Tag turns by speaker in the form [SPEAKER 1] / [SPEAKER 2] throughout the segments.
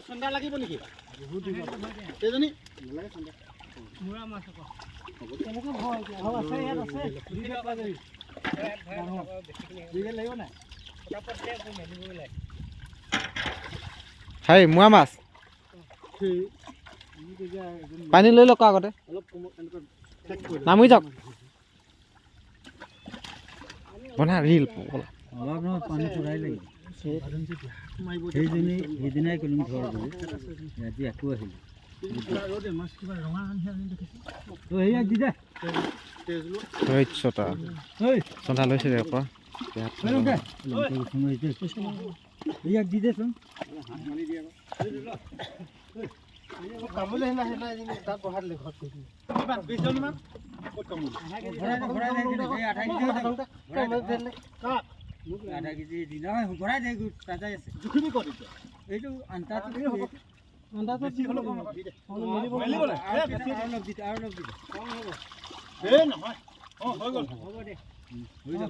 [SPEAKER 1] চন্দা লাগিব নেকি এইজনী? নালাগে চন্দা।
[SPEAKER 2] মুৰা মাছ আকৌ কেনেকৈ ভয় আছে, ইয়াত আছে।
[SPEAKER 1] লাগিব নাই?
[SPEAKER 3] হাই, মোৱা মাছ। পানী লৈ লওক আগতে।
[SPEAKER 1] অলপ এনেকুৱা ঠেক কৰি।
[SPEAKER 3] নামি যাওক, বনা ৰিল।
[SPEAKER 4] অলপ নহয়, পানী পুৰাই লাগিব।
[SPEAKER 1] মাৰিব।
[SPEAKER 4] সেইজনী সেইদিনাই ক'লো ধৰ বুলি, ৰাতি আকৌ আহিলোঁ।
[SPEAKER 1] ৰ'দে মাছ কিবা ৰঙা আনি দেখিছোঁ।
[SPEAKER 4] ঐ, সেয়া দি দে।
[SPEAKER 1] তেজ লোৱা।
[SPEAKER 3] ছটা।
[SPEAKER 4] ঐ।
[SPEAKER 3] চন্দা লৈছে দে আকৌ।
[SPEAKER 4] ইয়াক দি দেচোন।
[SPEAKER 1] মাৰি দিয়ে আকৌ।
[SPEAKER 2] কামুলে সেইদিনা সেইদিনা এজনী তাত বহাই দিলে ঘৰত।
[SPEAKER 1] কিমান, 20জনীমান ক'ত কামুৰিলে?
[SPEAKER 4] ভৰাই দে, ভৰাই দে, এই 1/2 কেজি দে।
[SPEAKER 1] কাক?
[SPEAKER 4] 1/2 কেজি দি নহয়, ভৰাই দে, তাজাই আছে।
[SPEAKER 1] জুখিবি ক'ত এতিয়া?
[SPEAKER 4] এইটো আন্তাজটো।
[SPEAKER 1] বেছি হ'লেও কম দি দে। মেলিব লাগে।
[SPEAKER 4] আৰু অলপ দি দে, আৰু অলপ দি দে।
[SPEAKER 1] এই নহয়, অঁ, হৈ গ'ল।
[SPEAKER 4] হ'ব দে, হৈ যাব।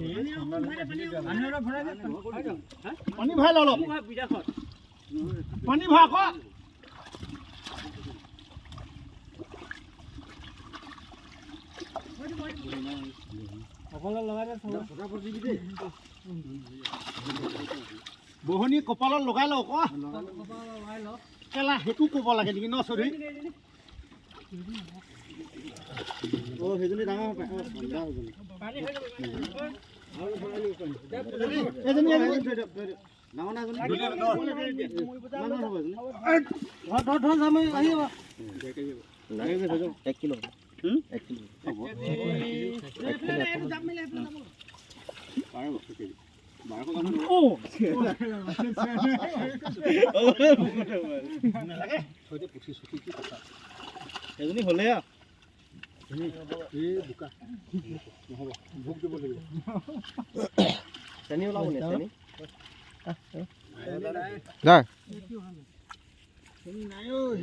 [SPEAKER 4] পানী অলপ ভৰাই দে।
[SPEAKER 1] পানী ভৰাই ল অলপ, পানী ভৰা আকৌ।
[SPEAKER 2] অকলে লগাই দে।
[SPEAKER 1] বহনি কপালত লগাই লওঁ আকৌ। কেলা, সেইটো ক'ব লাগে নেকি ন চৌধুৰী? অঁ, সেইজনী ডাঙৰ হ'ব। এজনী এজনী ডাঙৰ নাই। এজনী
[SPEAKER 2] ধৰ ধৰ ধৰ, যাম, আহি যাব।
[SPEAKER 3] 1 কিলো, 1 কিলো।
[SPEAKER 1] নালাগে, থৈ দে। পুঠি চুঠি কি কথা।
[SPEAKER 4] সেইজনী হ'লে।
[SPEAKER 1] এই বোকা নহ'ব, ভোগ দিব লাগিব।
[SPEAKER 3] চেনি ওলাব নে চেনি? যা।
[SPEAKER 1] নাই অ'।